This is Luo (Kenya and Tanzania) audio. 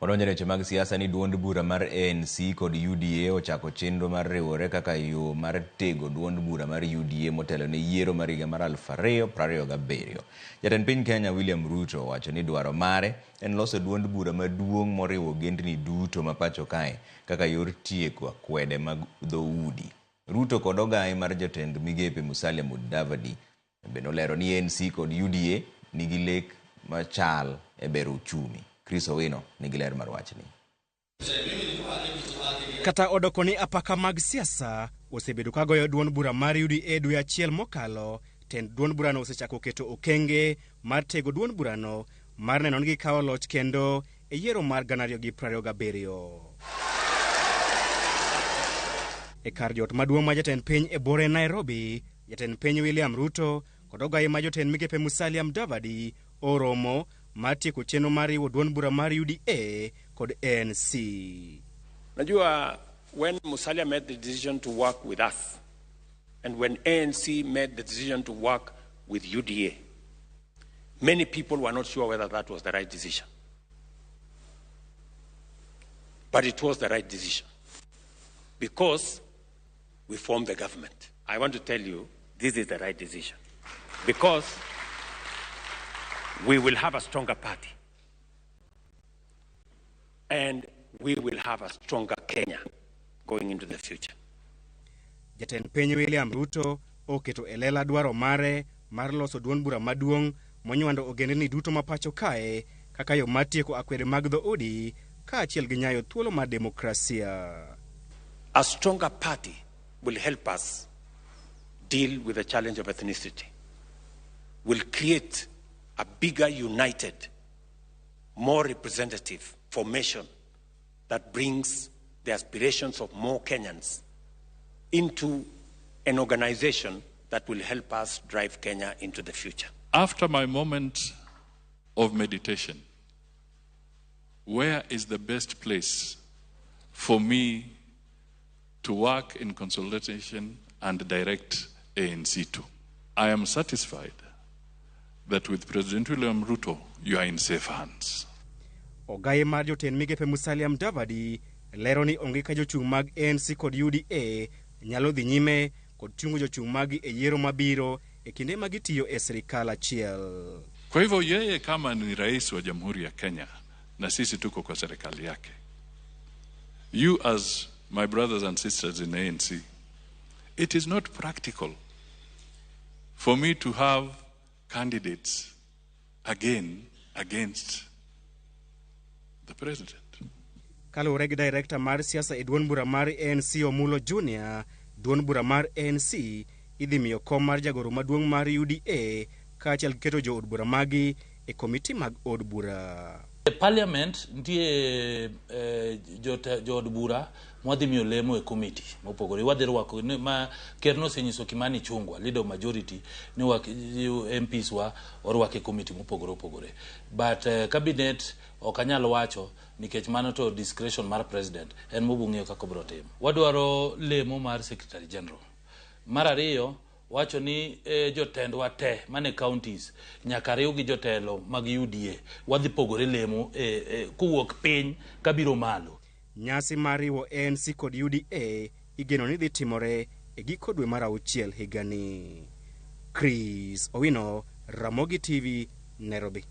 Odonjo e weche mag siasa ni duond bura mar ANC kod UDA ochako chenro mar riwore kaka yo mar tego duond bura mar UDA motelo ne yiero mar higa mar 2027. Jatend piny Kenya William Ruto owacho ni dwaro mare en loso duond bura maduong' moriwo ogendni duto ma pacho kae kaka yor tieko akwede mag dhoudi. Ruto kod ogaye mar jotend migepe Musalia Mudavadi bende nolero ni ANC kod UDA nigi lek machal e bero uchumi. Chris Owino nigi ler mar wachni. Kata odoko ni apaka mag siasa osebedo ka goyo duond bura mar UDA dwe achiel mokalo, tend duond burano osechako keto okenge mar tego duond burano mar neno ni gikawo loch kendo e yiero mar 2027. E kar jot maduong' ma jatend piny e bore Nairobi, jatend piny William Ruto kod ogaye ma jotend migepe Musalia Mudavadi oromo mar tieko chenro mar riwo duond bura mar UDA kod ANC. Najua when Musalia made the decision to work with us and when ANC made the decision to work with UDA, many people were not sure whether that was the right decision. But it was the right decision because we formed the government. I want to tell you this is the right decision because we will have a stronger party and we will have a stronger Kenya going into the future. Jatend piny William Ruto oketo e lela dwaro mare mar loso duond bura maduong' monywando ogendni duto ma pacho kae kaka yo mar tieko akwede mag dhoudi kaachiel gi nyayo thuolo mar demokrasia. A stronger party will help us deal with the challenge of ethnicity, will create a bigger, united, more representative formation that brings the aspirations of more Kenyans into an organization that will help us drive Kenya into the future. After my moment of meditation, where is the best place for me to work in consultation and direct ANC to? I am satisfied that with President William Ruto, you are in safe hands. Ogaye mar jotend migepe Musalia Mudavadi lero ni onge ka jochung' mag ANC kod UDA nyalo dhi nyime kod chungo jochung' maggi e yiero mabiro e kinde ma gitiyo e sirikal achiel. Kwa hivyo yeye kama ni rais wa Jamhuri ya Kenya na sisi tuko kwa serikali yake, you as my brothers and sisters in ANC, it is not practical for me to have candidates again against the president. Kaluwore gi director mar siasa e duond bura mar ANC Omulo Junior, duond bura mar ANC idhi miyo kom mar jagoro maduong' mar UDA kaachiel gi keto jood bura magi e komiti mag od bura. E parliament nitie jood bura mwadhi miyo lemo e committee mopogore. Wadhi rwako ma ker nosenyiso Kimani Ichung'wa, leader of majority, ni MPs wa orwak e committee mopogore opogore. But cabinet ok anyal wacho nikech mano to discretion mar president en mobung'eyo kaka obiro timo. Wadwaro lemo mar secretary general. Mar ariyo, wacho ni jotendwa te mane counties nyaka riw gi jotelo mag UDA. Wadhi pogore lemo kowuok piny kabiro malo. Nyasi mar riwo ANC kod UDA igeno ni dhi timore e giko dwe mar auchiel higani. Chris Owino, Ramogi TV, Nairobi.